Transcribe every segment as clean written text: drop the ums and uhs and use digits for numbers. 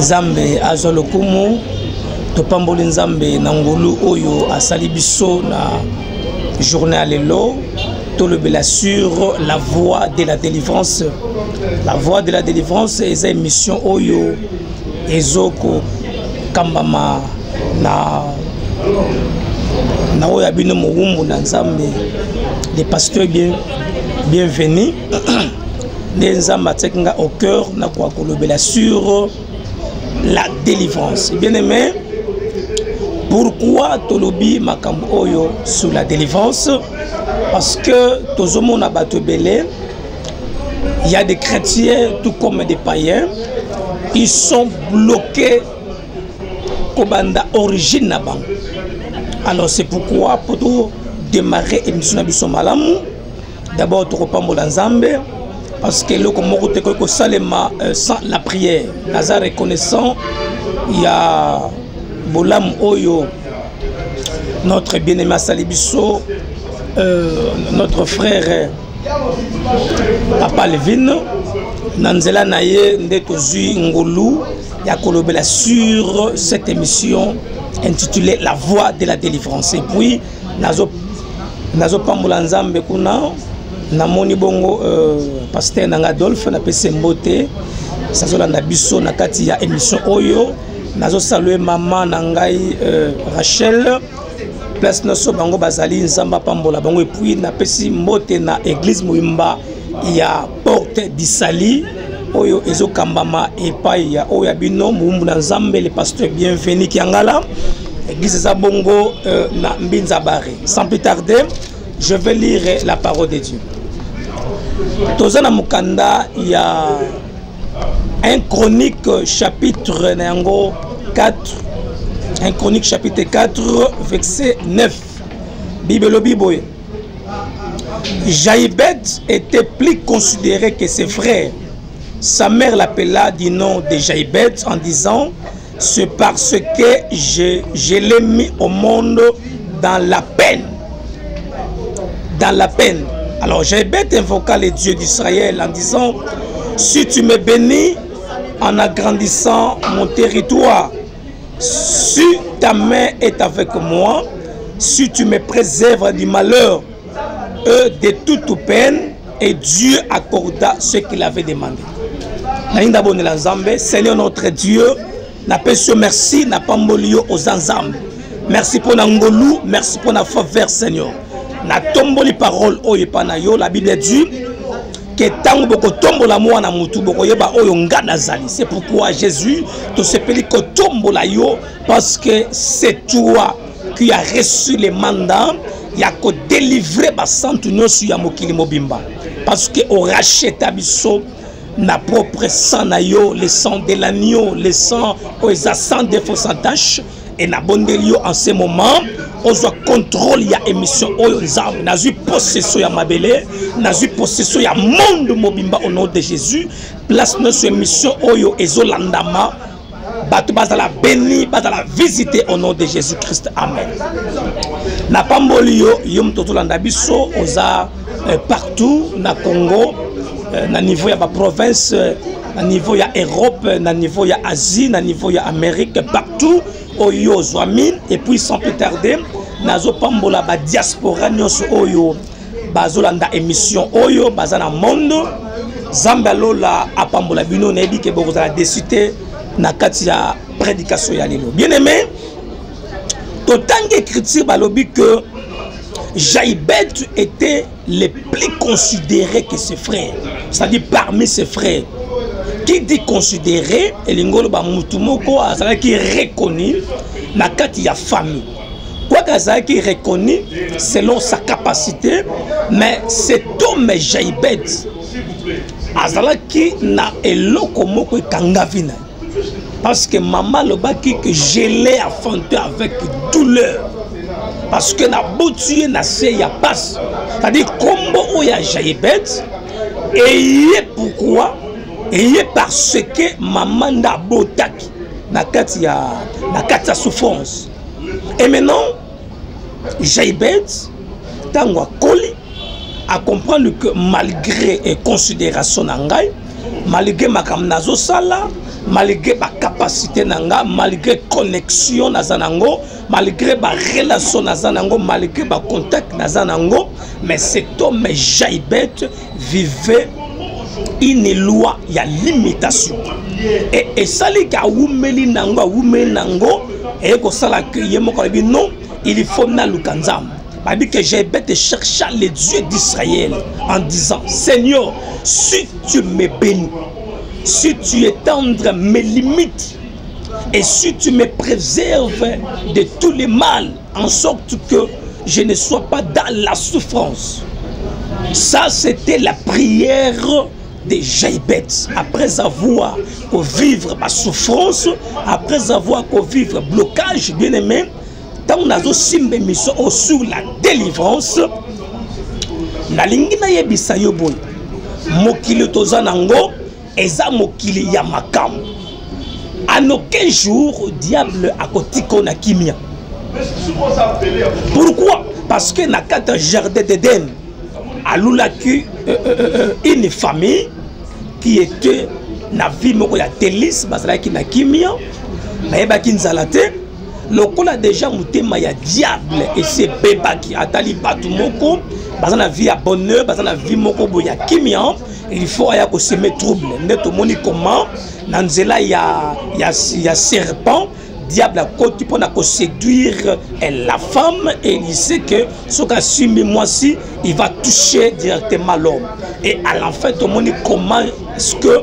Nzambe azwa lokumu. Topamboli Nzambe na ngolu oyo asali biso na journée ya lelo. Tolobela sur la voie de la délivrance. La voie de la délivrance eza émission oyo ezokokambama na na oyo ya bino mowumbu na Nzambe, le pasteur bien bienvenu. Nde Nzambe atiaki nga au cœur nakoka kolobela sur la délivrance. Bien aimé, pourquoi tolobi makambo oyo sur la délivrance? Parce que tozomona bato ebele, il y a des chrétiens tout comme des païens, ils sont bloqués kobanda origine na bango. Alors c'est pourquoi po to démarrer émission na biso malamu, d'abord tokopambola Nzambe, parce que eloko moko te koki kosalema sans la prière. Naza reconnaissant ya bolamu oyo notre bien-aimé asali biso, notre frère Papa Levin. Na nzela na ye nde tozwi ngolu ya kolobela sur cette émission intitulée La voie de la délivrance. Et puis nazopambola Nzambe kuna namoni bongo pasteur nanga Adolphe, napesi mbote, sazolanda biso na kati ya émission oyo. Nazosalue mama na ngai Rachel, place nyonso bango bazali, Nzambe apambola bango. Et puis napesi mbote na église mobimba ya Porte d'Isali oyo ezokambama epai ya oyo ya bino mowumbu na Nzambe, le pasteur Bienvenu Kiangala. Église eza bongo na Mbinza Bare. Sans plus tarder, je vais lire la parole de Dieu. Toza na mokanda ya 1 Chronique chapitre na yango 4, 1 Chronique chapitre 4 verset 9. Bible elobi boye: Jaïbet était plus considéré que ses frères. Sa mère l'appela du nom de Jaïbet en disant: c'est parce que je l'ai mis au monde dans la peine. Dans la peine. Alors Jaïbet invoqua le Dieu d'Israël en disant: si tu me bénis en agrandissant mon territoire, si ta main est avec moi, si tu me préserves du malheur et de toute peine. Et Dieu accorda ce qu'il avait demandé. Nalingi nabondela Nzambe. Seigneur notre Dieu, napesi yo merci, napamboli yo, oza Nzambe. Merci mpo na ngolu, merci mpo na faveur. Seigneur, natomboli parole oyo epa na yo. La Bible dit ke ntango bokotombola mwana mutu, bokoyeba oyo nga nazali. C'est pourquoi, Jésus, tosepeli kotombola yo, parce que c'est toi qui a reçu le mandat ya kodélivrer basantu nyonso ya mokili mobimba, parce que oracheta biso na propre sang na yo, le sang de l'agneau, le sang oyo eza sans défaut, sans tache. E nabondeli yo en ce moment, ozwa contrôle ya émission oyo. Nzambe, nazwi possession ya mabele, nazwi possession ya monde mobimba au nom de Jésus. Place nyonso émission oyo ezolandama, bato bazala béni, bazala visité au nom de Jésus Christ, amen. Napamboli yo, yo moto ozolanda biso, oza partout na Congo, na niveau ya baprovince, na niveau ya Europe, na niveau ya Asie, na niveau ya Amérique, partout oyo ozwami. Et puis sans plus tarder, nazopambola badiaspora nyonso oyo bazolanda émission oyo, baza na monde. Nzambe alola apambola bino. Nayebi ke bokozala déçu te na kati ya prédication ya lelo. Bien aimé, totangi écriture, balobi que Jaïbet était le plus considéré que ses frères, c'est-à-dire parmi ses frères. Qui dit considéré, elingi oloba mutu moko azalaki reconnu na kati ya famille. Quoique azalaki reconnu selon sa capacité, mais cet homme Jaïbet azalaki na eloko moko ekangavi na ye, parce que mama alobaki que je l'ai enfanté avec douleur, parce que naboti ye na se ya pasi. C'est-à-dire kombo oyo ya Jaibet eye pourquoi? Eye parce que mama nde abotaki na kati ya souffrance. Et maintenant Jaibet, ntango akoli, acomprendre que malgré considération na ngai, malgré makambo nazosala, Malgré ba capacité na nga, malgré connexion naza nango, malgré ba relation naza nango, malgré ba contact naza nango, mais cet homme Jaibet vivait une loi ya limitation. Et esali ka awumeli nango, awumeli nango, eye kosala que ye moko alobi non, il faut naluka Nzambe. Babi que Jaibet chercha le Dieu d'Israël en disant, Seigneur, si tu me bénis, si tu étendre mes limites et si tu me préserves de tous les mal, en sorte que je ne sois pas dans la souffrance. Ça, c'était la prière de Jaibet. Après avoir vivre ma souffrance, après avoir vivre blocage, bien aimé, tant nazo simba émission sur la délivrance, nalingi nayebisa yo boye, mokili toza nango eza mokili ya makambo. En aucun jour diable akotika na kimia. Pourquoi? Parce que na kati ya jardin d'Eden alulaki une famille qui était na vie moko ya délice, bazalaki na kimia, bayebaki nzala te. Lokola déjà motema ya diable esi ebebaki, atali bato moko baza na vie ya bonheur, baza na vie moko boye ya kimia, il faut aya kosemer trouble. Nde tomoni comment na nzela ya serpent diable akoti mpona koséduire la femme, et il sait que soki asimbi mwasi, il va toucher directement l'homme. Et à la fin tomoni comment est-ce que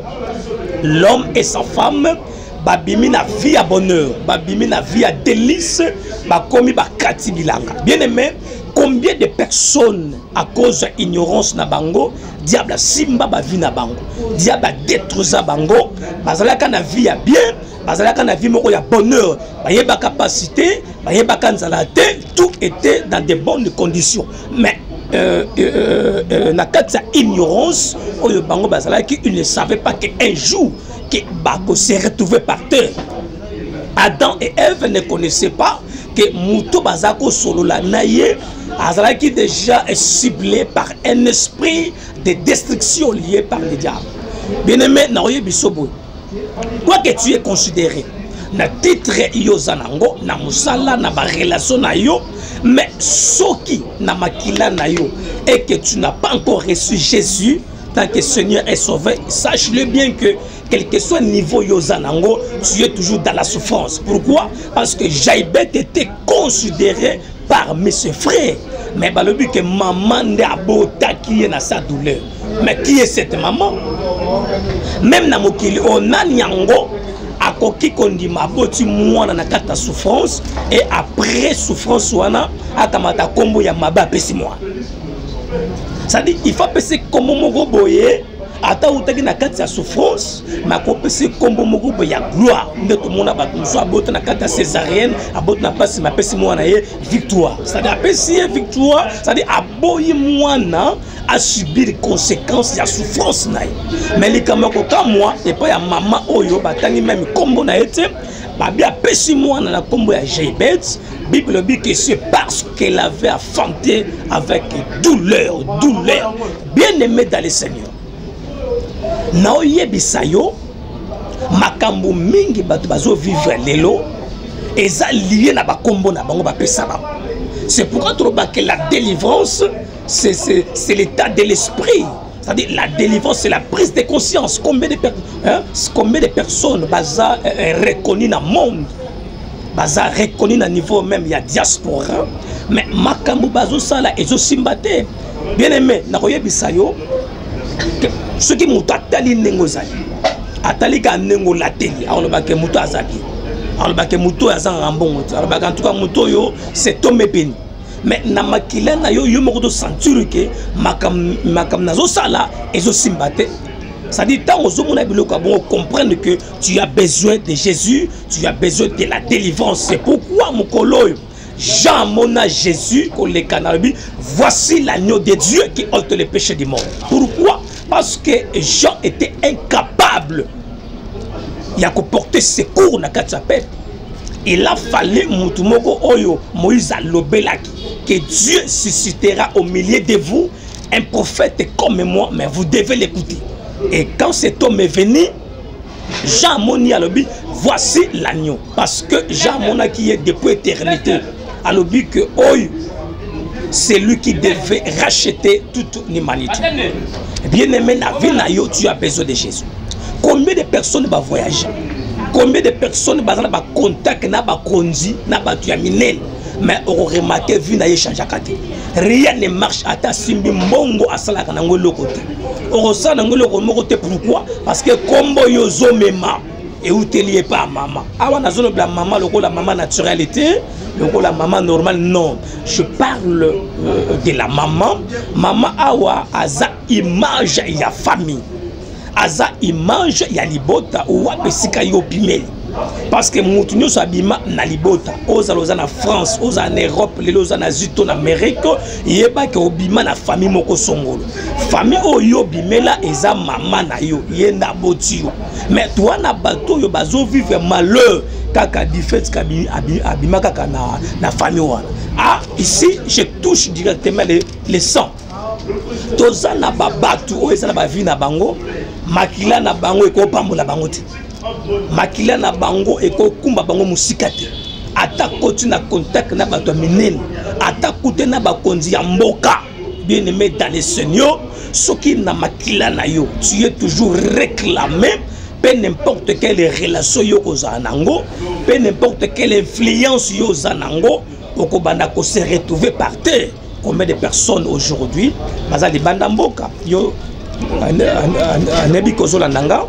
l'homme et sa femme babimi na vie ya bonheur, babimi na vie ya délice, bakomi bakati bilanga. Bien aimé, combien de personnes à cause ya ignorance na bango, diable asimba ba vie na bango, diable adétruisa bango, bazalaka na vie ya bien, bazalaka na vie moko ya bonheur, bayebaka pasi te, bayebaka nzala te, tout était dans de bonnes conditions. Mais na kati ya ignorance oyo bango bazalaki, ils ne savaient pas que un jour que bako se retrouver par terre. Adam et Ève ne connaissaient pas que moto baza kosolola na ye azalaki déjà ciblé par un esprit de destruction lié par le diable. Bien-aimé, naoyebi biso boye, quoi que tu es considéré na titre yo oza nango na mosala na barelation na yo, mais soki na makila na yo et que tu n'as pas encore reçu Jésus tant que Seigneur est sauveur, sache-le bien que quel que soit le niveau yo oza nango, tu es toujours dans la souffrance. Pourquoi? Parce que Jaibet était considéré parmi ses frères, mais balobi que maman nde abotaki ye na sa douleur. Mais qui est cette maman? Même na mokili oyo, nani yango akoki kondima aboti mwana na kati ya souffrance et après souffrance wana akamata nkombo ya mabe apesi mwana? C'est-à-dire, il faut apesa nkombo moko boye, ata outaki na kati ya souffrance, mais akopesa nkombo moko boye ya gloire. Nde tomona bato mosusu abota na kati ya césarienne, abota na mpasi, mais apesi mwana ye victoire. C'est-à-dire apesi ye victoire, c'est-à-dire aboyi mwana asubir conséquence ya souffrance na ye. Mais likambo ya kokamwa, epai ya mama oyo batangi même nkombo na ye te, babi apesi mwana na nkombo ya Jaibet. Bible elobi que c'est parce qu'elle avait enfanté avec douleur, douleur. Bien aimé dans le Seigneur, naoyebisa yo makambo mingi bato bazovivre lelo eza lié na bakombo na bango bapesa bango. C'est pourquoi tolobaka la délivrance, c'est l'état de l'esprit. C'est-à-dire la délivrance, c'est la prise de conscience. Hein, combien de personnes baza reconnu dans le monde, baza reconnu na niveau même ya diaspora, mais makambo bazosala ezosimba te? Bien aimé, nakoyebisa yo, soki moto atali ndenge ozali, atali kaka ndenge olateli, alobaka moto aza bien, alobaka moto oyo azangaka mbongo te, alobaka en tout cas moto oyo, c'est homme béni. Mais na makila na yo, yo moko tosentir ke makambo nazosala ezosimba te. C'est-à-dire, ntango ozomona biloko ya bongo, comprendre que tu as besoin de Jésus, tu as besoin de la délivrance. C'est pourquoi mokolo oyo Jean amona Jésus koleka na lobi: "Voici l'agneau de Dieu qui ôte le péché du monde." Pourquoi? Parce que Jean était incapable ya koporter secours na kati ya peuple. Il a fallu mutu moko oyo Moïse alobelaki que Dieu suscitera au milieu de vous un prophète comme moi, mais vous devez l'écouter. Et quand cet homme est venu, Jean amoni, alobi: "Voici l'agneau", parce que Jean amonaki ye depuis éternité. Alobi que oyo, c'est lui qui devait racheter toute l'humanité. Bien aimé, na vie na yo, tu as besoin de Jésus. Combien de personnes bavoyage, combien de personnes baza na bacontact na bakonzi, na bato ya minene, mais okoremarquer vie na ye echangeaka te, rien ne marche. Ata asimbi mbongo, asalaka nango eloko te, okosala nango eloko moko te. Pourquoi? Parce que kombo oyo ozomema euteli ye pa mama. Awa nazolobela mama lokola mama naturalité, lokola mama normale, non, je parle de la maman. Mama awa aza image ya famille, aza image ya libota wapi esika yo obimeli, parce que mutu nyonso abima na libota. Ozala oza na France, ozala na Europe lelo, oza na Asie to na Amérique, yebaki obima na famille moko songolo. Famille oyo obimela eza mama na yo, ye nde aboti yo. Mais toa na bato oyo bazovivre malheur kaka du fait abima kaka na famille wana. Ah, ici je touche directement le sang. Toza na babato oyo eza na bavie na bango, makila na bango ekopambola bango te, makila na bango ekokumba bango mosika te. Ata koti na contact na bato ya minene, ata kute na bakonzi ya mboka, bien aimé dans le Seigneur, soki na makila na yo tu es toujours réclamé, mpe n'importe quelle relation yo kozala nango, mpe n'importe quelle influence yo oza nango, okobanda kose retrouver par terre. Combien de personnes aujourd'hui baza libanda mboka? Yo nayebi kozolanda nga,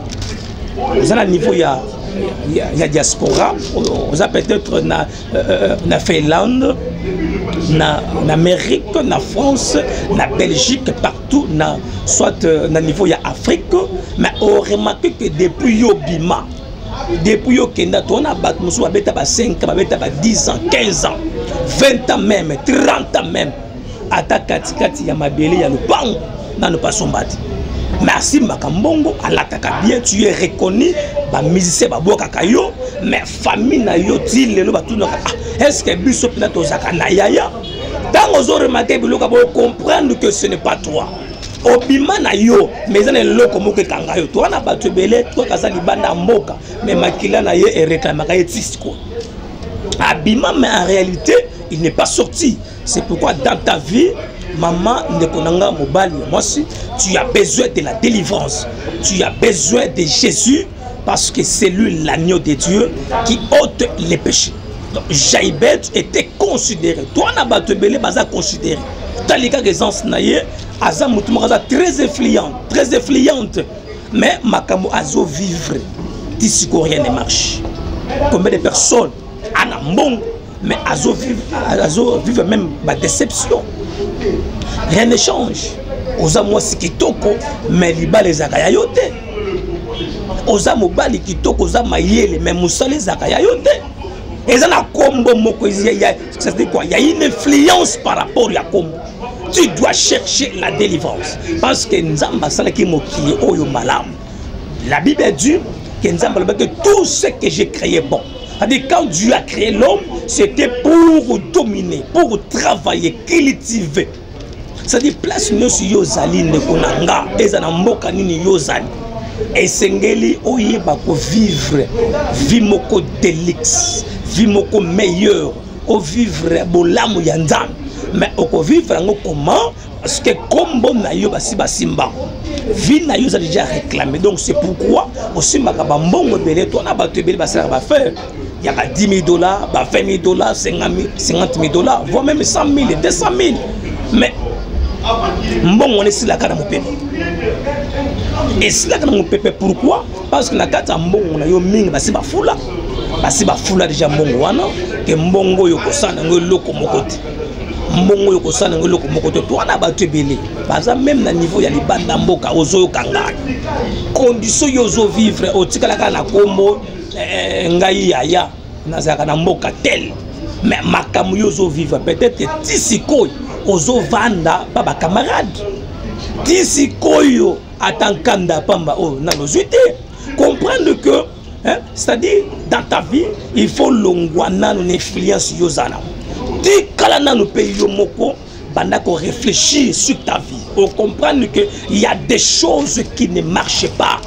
oza na niveau ya diaspora, oza peut-être na Finlande, na Amérique, na France, na Belgique, partout, na soit na niveau ya Afrique, mais oremarque que depuis yo bima, depuis yo kenda, tona bato mosusu babeta ba 5, babeta ba 10 ans, 15 ans, 20 ans, même 30 ans même, ata katikati ya mabele ya lopango nano pasomba te. Mais asimbaka mbongo, alataka bien, tu es reconnu, bamusicien babwakaka yo, mais famille na yo ti lelo batunaka: "Ah, est ce que biso mpena tozalaka na yaya?" Ntango ozoremarquer biloko, bocomprendre que ce n'est pas toi. Obima na yo, mais eza na eloko moko ekanga yo. Toza na bato ebele toka aza libanda ya mboka, mais makila na ye ereklamaka ye ti sikoyo. Abima, mais en réalité il n'est pas sorti. C'est pourquoi dans ta vie, maman, ndeko na nga mobali, mwasi, tu as besoin de la délivrance, tu as besoin de Jésus, parce que c'est lui l'agneau de Dieu qui ôte les péchés. Donc Jaibet était considéré, toi na bato ebele baza considéré, tali kaka essence na ye, aza motu moko aza très influente, très influente, mais makambo azovivre ti sikoyo, rien ne marche. Combien de personnes ana mbongo, mais azovivre, azovivre même badéception, rien ne change? Oza mwasi kitoko, mais libala ezalaka ya yo te. Oza mobali kitoko, oza mayele, mais mosala ezalaka ya yo te. Eza na kombo moko, c'est-à-dire quoi? Il y a une influence par rapport ya kombo. Tu dois chercher la délivrance, parce que Nzambe asalaki mokili oyo malamu. La Bible dit que Nzambe alobaki: "Tout ce que j'ai créé bon." C'est-à-dire, quand Dieu a créé l'homme, c'était pour dominer, pour travailler, cultiver. C'est-à-dire, place nyonso yo ozali, ndeko na nga, eza na mboka nini yo ozali, esengeli oyeba kovivre vie moko de luxe, vie moko meilleure, ovivre bolamu ya Nzambe. Mais okovivre yango comment? Parce que kombo na yo basi basimba, vie na yo eza déjà réclamé. Donc c'est pourquoi osimbaka bambongo ebele. To na bato ebele basalaka baaffaire ya ba 10 000 $, ba 20 000 $, 50 000 $, voire même 100 000, 200 000, mais mbongo wana esilaka na mopepe, esilaka na mopepe. Pourquoi? Parce que na kati ya mbongo na yo mingi basi bafula, basi bafula déjà mbongo wana, ke mbongo oyo kosala yango eloko moko te, mbongo oyo kosala yango eloko moko te. To wana bato ebele baza même na niveau ya libanda mboka. Ozoyoka ngai, condition yo ozovivre, otikalaka na kombo ngai yaya, nazalaka na mboka tel, mais makambo yo ozovivre, peut-être ti sikoyo ozovanda pa bacamarade, ti sikoyo ata nkanda pamba oyo nano ozwi te. Comprendre que, hein, c'est-à-dire dans ta vie il faut longwa nano na influence yo oza nango, tikala nano mpe yo moko banda réfléchir sur ta vie, comprendre que il y a des choses qui ne marchent pas.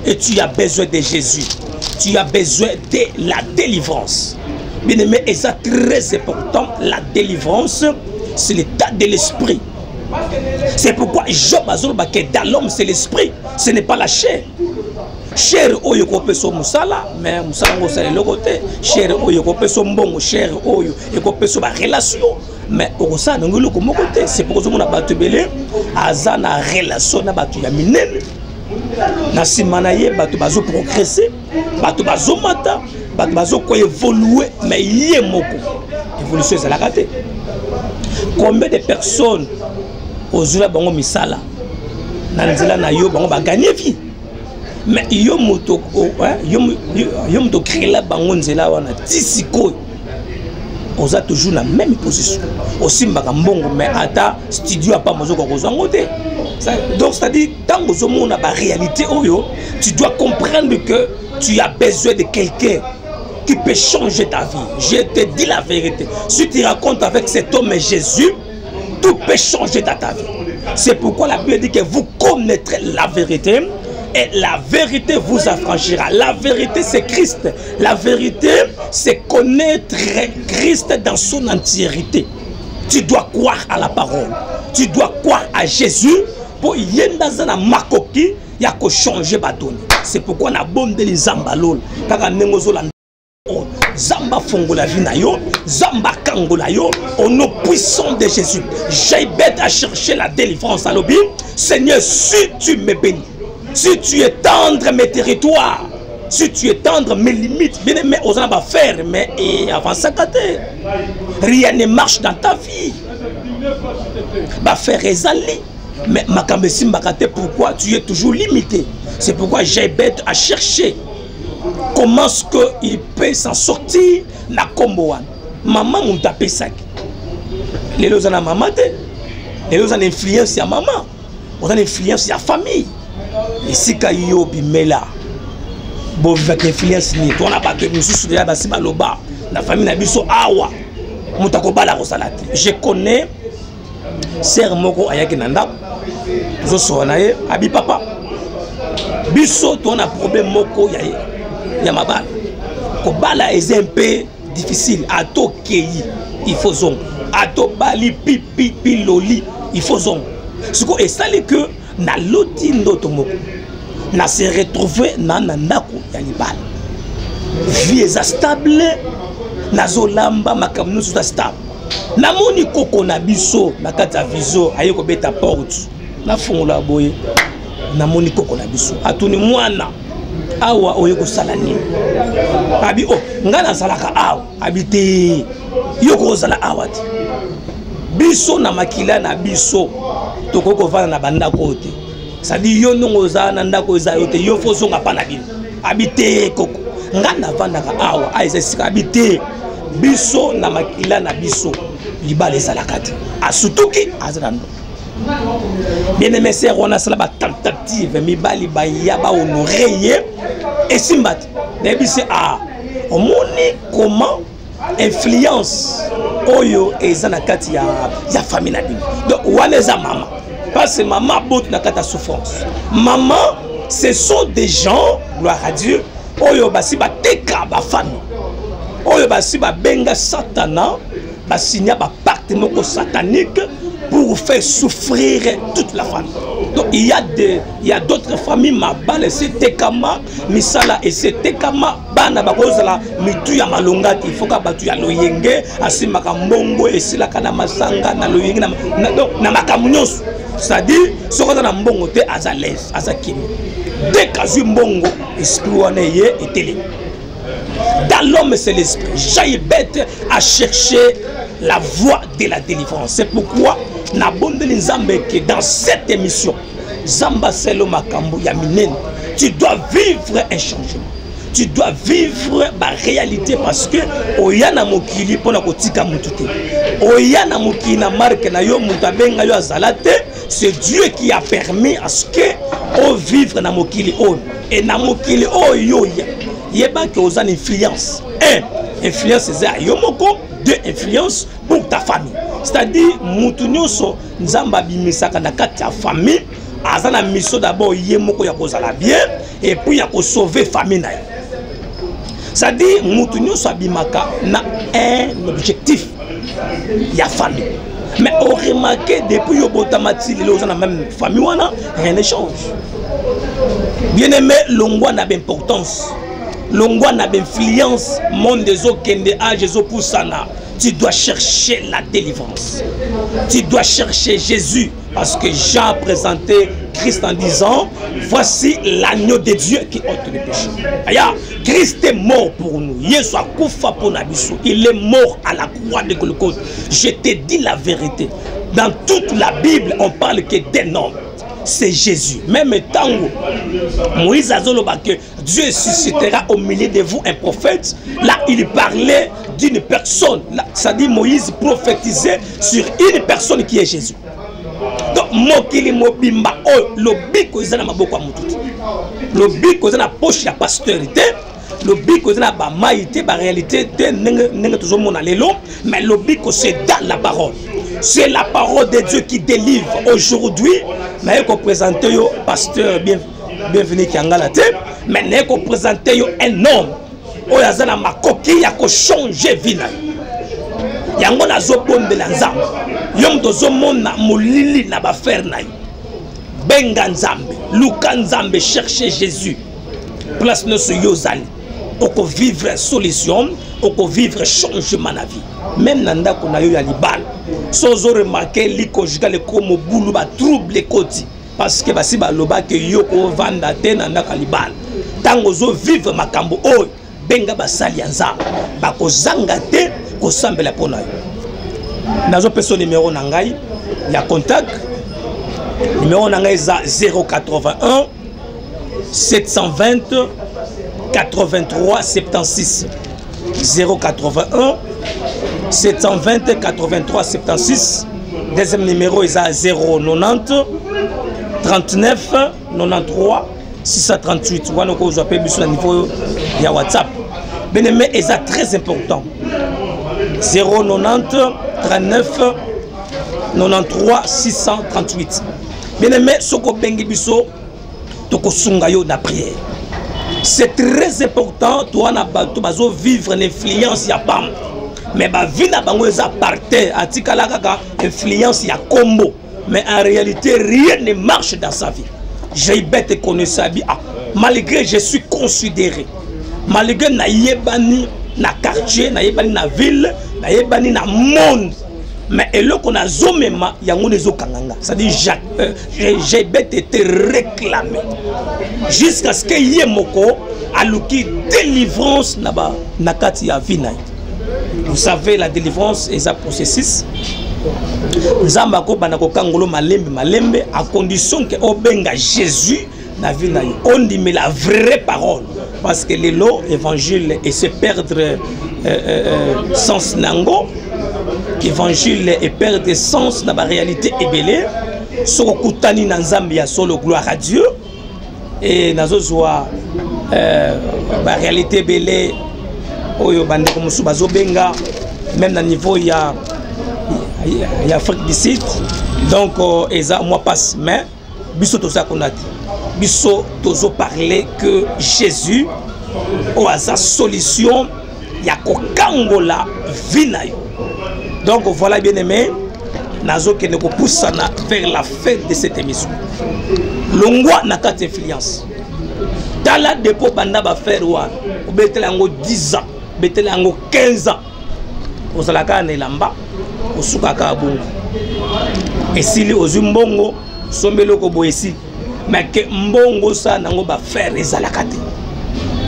Et tu as besoin de Jésus. Tu as besoin de la délivrance. Bien aimé, et ça très important, la délivrance, c'est l'état de l'esprit. C'est pourquoi Job azoloba que dans l'homme c'est l'esprit, ce n'est pas la chair. Chair oyo ekopesa mosala, mais mosala yango osala eloko te. Chair oyo ekopesa mbongo, chair oyo ekopesa ba relation, mais okosala nango eloko moko te. C'est pourquoi ozomona bato ebele aza na relation na bato ya minene, na nsima na ye bato bazoprogresse, bato bazomata, bato bazokoevolue, mais ye moko évolution ezalaka te. Combien de personnes ozwila bango misala na nzela na yo, bango baganye vie, mais yo moto yo moto ocréela bango nzela wana, ti sikoyo oza toujours na même position, osimbaka mbongo, mais ata studio apamba ozokoka kozwa yango te. Donc c'est à dire, ntango ozomona baréalité oyo, tu dois comprendre que tu as besoin de quelqu'un qui peut changer ta vie. Je te dis la vérité, si tu racontes avec cet homme Jésus, tout peut changer dans ta vie. C'est pourquoi la Bible dit que vous connaîtrez la vérité et la vérité vous affranchira. La vérité, c'est Christ. La vérité, c'est connaître Christ dans son entièreté. Tu dois croire à la parole. Tu dois croire à Jésus pour ye nde aza na makoki ya kochanger badoni. C'est pourquoi nabondeli Nzambe alola kaka ndenge ozolanda, Nzambe afongola vie na yo, Nzambe akangola yo au nom puissant de Jésus. Jabez a cherché la délivrance. Alobi: Seigneur, si tu me bénis, si tu étendre mes territoires, si tu étendre mes limites. Bien aimé, oza na baaffaires, mais avançaka te, rien ne marche dans ta vie. Baaffaires ezali, mais makambo esimbaka te. Pourquoi? Tu es toujours limité. C'est pourquoi Jabez a cherché comment est-ce qu'il peut s'en sortir na kombo wana mama moto apesaki. Lelo oza na mama te, lelo oza na influence ya mama, oza na influence ya famille. Esika yo bimela, bovivaka influence nini? Tona bato misusu deya basi baloba na famille na biso awa, moto akobala kozala te. Je connais sœur moko ayaki na ndako, tozosola na ye, abi: "Papa, biso toza na problème moko ya mabala. Kobala eza mpe difficile. Ata okei, il faut zonga. Ata obali pipipi loli, il faut zonga." Sikoyo esali ke naloti ndoto moko, na se retrouve na ndako ya libala, vie eza stable, nazolamba, makambo nyonso eza stable. Namoni koko na biso na kati ya vision, aye kobeta porte. Nafungola boye, namoni koko na biso. Atuni: "Mwana, awa oye kosala nini?" Abi: "O oh, ngai nazalaka awa." Abi: "Te, yo kozala awa te. Biso na makila na biso tokoki kovanda na bandako oyo te. Sadi yo ndongo oza na ndako eza yo te, yo faut ozonga mpa na bino." Abi: "Te koko, ngai navandaka awa, a eza esika." Abi: "Te, biso na makila na biso libala ezalaka te." Asutuki, aza na ndoto. Bien aimé, sœur wana asala batentative, mibali baya bahonore ye, esimba te. Nayebi se a omoni comment influence oyo eza na kati ya famille na bino. Donc wana eza mama, parce que mama aboti na kati ya souffrance. Mama, ce sont des gens, gloire à Dieu, oyo basi bateka bafamille, oyo basi babenga Satana, basinya bapacte moko satanique pour faire souffrir toute la famille. Donc il y a d'autres familles, mabala esetekama, misala esetekama, bana bakozala mitu ya malonga te. Ifoka bato ya loyenge, asimbaka mbongo, esilaka na masanga, na loyenge, donc na makambo nyonso. C'est-à-dire soki aza na mbongo te, aza l'aise, aza kimi. Dès qu'azwi mbongo, esprit wana eye etelemi. Dans l'homme, c'est l'esprit. Jabez a cherché la voie de la délivrance. C'est pourquoi nabondeli Nzambe que dans cette émission, Nzambe asala makambo ya minene. Tu dois vivre un changement, tu dois vivre baréalité, parce que oya na mokili mpona kotika motu te. Oya na mokili na marque na yo, moto abenga yo azala te. C'est Dieu qui a permis à ce que ovivre na mokili oyo. E na mokili oyo oya, yebaki oza na influence. Un, influence eza ya yo moko. Deux, influence pour ta famille. C'est-à-dire mutu nyonso Nzambe abimisaka na kati ya famille. Aza na mission d'abord ye moko ya kozala bien et puis ya kosauve famille na ye. C'est-à-dire mutu nyonso abimaka na un objectif ya famille. Mais on remarque depuis yo botama ti lelo oza na même famille wana, rien ne change. Bien aimé, longwa na importance, longwa na influence, monde ezokende, âge ezopusana. Tu dois chercher la délivrance. Tu dois chercher Jésus. Parce que Jean a présenté Christ en disant, voici l'agneau de Dieu qui ôte le péché. Aya, Christ est mort pour nous. Yesu akufa pour na biso. Il est mort à la croix de Golgotha. Je te dis la vérité. Dans toute la Bible, on parle que d'un homme. C'est Jésus. Même tango, Moïse azoloba que Dieu suscitera au milieu de vous un prophète. Là, il parlait d'une personne. C'est-à-dire Moïse prophétisait sur une personne qui est Jésus. Donc, mokili mobimba oyo lobiko eza na maboko ya motu te. Lobiko eza na poche ya pasteur te. Lobiko eza na ba mai te, ba réalité te ndenge ndenge tozomona lelo, mais lobiko c'est dans la parole. C'est la parole de Dieu qui délivre. Aujourd'hui, naye ko présenter yo pasteur bien bienvenu Kiangala te, mais naye ko présenter yo un homme oyo aza na makoki ya ko changer vie na yo. Yango nazobondela Nzambe. Yo moto ozomona molili na ba frère na yo. Benga Nzambe, luka Nzambe, chercher Jésus. Place nyonso yo ozali, okovivre solution, okovivre changement na vie. Même na ndako na yo ya libala, so ozo remarquer lit conjugal ekoma mobulu, ba trouble ekoti. Parce que basi balobaki yo kovanda te na ndako ya libala. Ntango ozovivre makambo oyo, benga basali ya Nzambe, bakozanga te kosambela mpo na yo. Nazopesa numéro na ngai ya contact. Numéro na ngai eza 081 720 83 76. 081 720 83 76. Deuxième numéro eza 090 39 93 638. Wana okozwa mpe biso na niveau ya WhatsApp. Bien aimé, eza très important. 090 39 93 638. Bien aimé, soko bengi biso tokosunga yo na prière. C'est très important. Toi na bato bazo vivre l'influence ya bam, mais ba vie na bango eza par terre, atikala kaka influence ya kombo, mais en réalité rien ne marche dans sa vie. Jaibet connaît sa vie. Ah, malgré je suis considéré, malgré nayebani na quartier, nayebani na ville, nayebani na monde, mais eloko nazomema yango nde ezokanga nga. C'est-à-dire Jaibet était réclamé jusqu'à ce que ye moko aluki délivrance na ba na kati ya vie na ye. Vous savez, la délivrance est un processus. Nzambe akobanda kokangolo malembe malembe, à condition que obenga Jésus na vie na yo, ondime la vraie parole. Parce que lelo évangile et se perdre sens nango, évangile et perdre sens na ba réalité ebele. Soko kutani na Nzambe ya solo, gloire à Dieu. Et nazozwa ba réalité ebele oyo bandeko mosusu bazobenga même na niveau ya Afrique du Sud. Donc eza moi passe, mais biso toza kuna te. Biso tozo parler que Jésus oyo aza solution ya kokangola vie na yo. Donc voilà, bien aimé, nazokende kopusana vers la fin de cette émission. Longwa na kati influence. Tala dépôt banda ba faire wana, obetela yango 10 ans, obetela yango 15 ans. Ozalaka na elamba, osukaka bongo. Esili ozwi mbongo, sombi eloko boye esili. Mais que mbongo sa nango ba faire ezalaka te.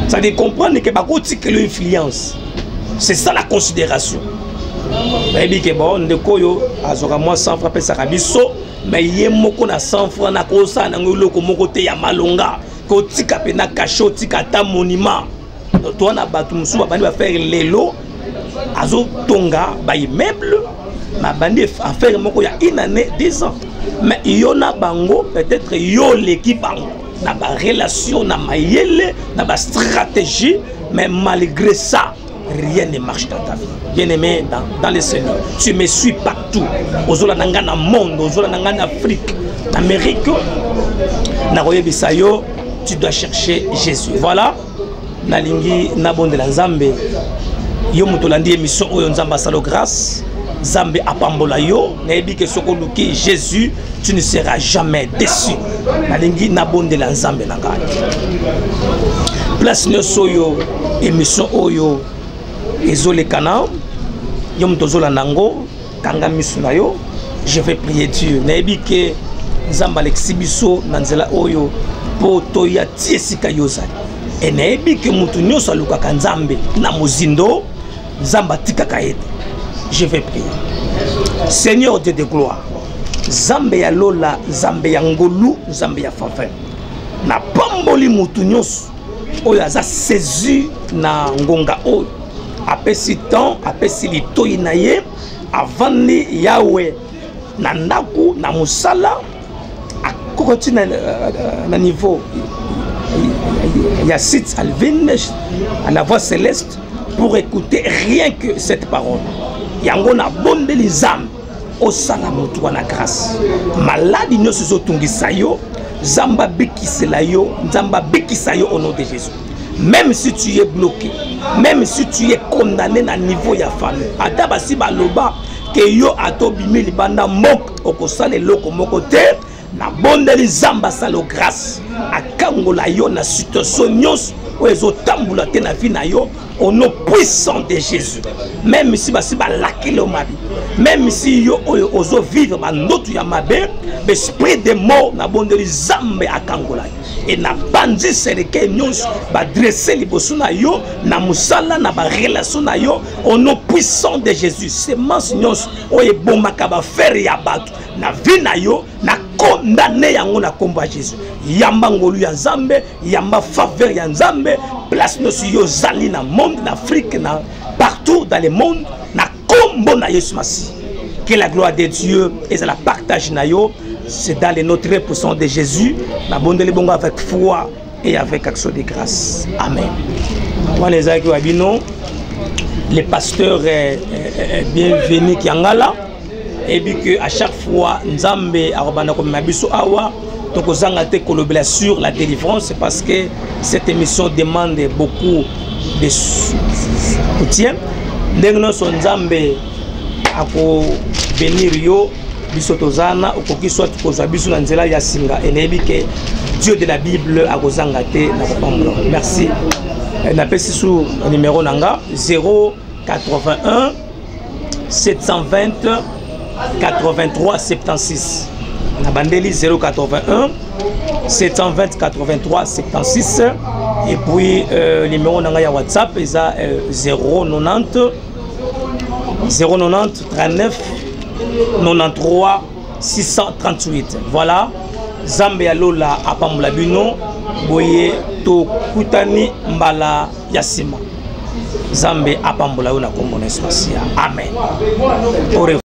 C'est-à-dire comprendre que bakotikela influence. C'est ça la considération. Bayebi ke bon, ndeko oyo azwaka mwa 100 francs apesaka biso, mais ye moko na 100 francs na kosala nango eloko moko te ya malonga. Kotika pe na cachet, otika ata monument. Donc, toi na bato mosusu babandi ba faire lelo, azotonga ba immeuble, babandi affaire moko ya une année, 2 ans. Mais yo na bango, peut-être yo leki bango na ba relation, na mayele, na ba stratégie, mais malgré ça, rien ne marche dans ta vie. Bien-aimé dans le Seigneur, tu me suis partout. Ozola nanga na monde, ozola nanga na Afrique, na Amérique, Nakoyebisa yo, tu dois chercher Jésus. Voilà, nalingi nabondela Nzambe. Yo moto olandi émission oyo, Nzambe asalo grâce, Nzambe apambola yo. Nayebi ke soki oluki Jésus, tu ne seras jamais déçu. Nalingi nabondela Nzambe na ngai. Place nyonso oyo émission oyo ezolekana, yo moto ozolanda yango, kanga miso na yo, je vais prier Dieu. Nayebi ke Nzambe alekisi biso na nzela oyo mpo toya ti esika yo ozali. E nayebi ke moto nyonso alukaka Nzambe na mozindo, Nzambe atikaka ye te. Je vais prier. Seigneur Dieu de gloire, Nzambe ya lola, Nzambe ya ngolu, Nzambe ya faveur, napamboli motu nyonso oyo aza saisi na ngonga oyo, apesi temps, apesi litoi na ye, avandi Yawe na ndako, na mosala, akokoti na niveau ya site Alvin à la voix céleste pour écouter rien que cette parole. Yango nabondeli Nzambe, osala motu wana grâce. Maladi nyonso ezotungisa yo, Nzambe abikisela yo, Nzambe abikisa yo au nom de Jésus. Même si tu es bloqué, même si tu es condamné na niveau ya famille, ata basi baloba ke yo ata obimi libanda mboka okosala eloko moko te, nabondeli Nzambe asala grâce, akangola yo na situation nyonso oyo ezotambola te na vie na yo, au nom puissant de Jésus. Même si basi balakeli yo mabe, même si yo oyo ozovivre bandoto ya mabe, esprit de mort, nabondeli Nzambe akangola yo. E nabanzi cercueil nyonso badresse liboso na yo, na mosala, na barelation na yo, au nom puissant de Jésus. Semence nyonso oyo ebomaka bafere ya bato na vie na yo, na condamne yango na kombo ya Jésus. Yamba ngolu ya Nzambe, yamba faveur ya Nzambe. Place nyonso yo ozali na monde, na Afrique, na partout dans le monde, na kombo na Yesu Masihi, que la gloire de Dieu ezala partage na yo. C'est dans le nom très puissant de Jésus nabondeli bongo, avec foi et avec action de grâce. Amen. Wana ezalaki wa bino le pasteur Bienvenu Kiangala. Eyebi que à chaque fois Nzambe akobanda komema biso awa, tokozanga te kolobela sur la délivrance, parce que cette émission demande beaucoup de soutien. Ndenge nyonso Nzambe akobénir yo, biso tozana, okoki soit kozwa biso na nzela ya singa. Enayebi ke Dieu de la Bible akozanga te na kopambola. Merci. Napesi su numéro na nga: 081 720 83 76. Na bandeli: 081 720 83 76. Et puis numéro na ngai ya WhatsApp eza 090 090 39 93 638. Voilà, Nzambe ya lola apambola bino. Boye tokutani mbala ya nsima. Nzambe apambola yo na kombo na Yesu Masiya. Amen. Au revoir.